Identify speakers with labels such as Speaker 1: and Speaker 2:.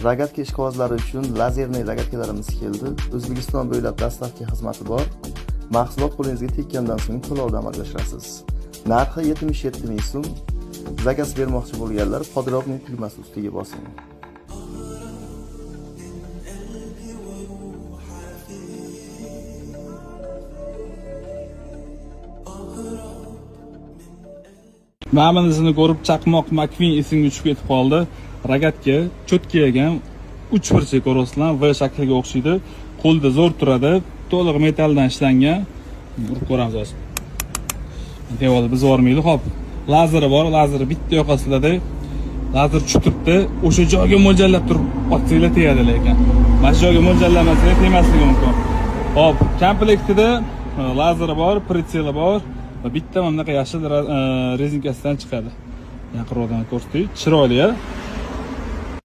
Speaker 1: Rogatka ishqibozlari uchun лазерный рогаткаlarimiz keldi. O'zbekiston bo'ylab доставка xizmati bor. Mahsulot qo'lingizga tekkandan so'ng to'lovni amalga oshirasiz. Narxi 77 ming so'm. Заказ bermoqchi bo'lganlar "Подробный" tugmasi ustiga bosing.
Speaker 2: Mana bunisini ko'rib, Chaqmoq Makvin esimga tushib ketib qoldi. Рогаткаga cho'tka ekan. Uch burchak ko'rasizlar, V shakliga o'xshaydi. Qo'lda zo'r turadi. To'liq metalldan ishlangan. Urib ko'ramiz hozir. Devorni buzib yubormaydi. Xo'p, lazeri bor, lazeri bitta yoqasizlarda. Lazer tushib turibdi. O'sha joyga mo'ljallab turib otsanglar, tegadi lekin. Mana shu joyga mo'ljallamasanglar, tegmasligi mumkin. Xo'p, komplektida lazeri bor, прицелi bor va bitta mana bunaqa yashil rezinkasidan chiqadi. Yaqinroqdan ko'rsatay. Chiroyli, a?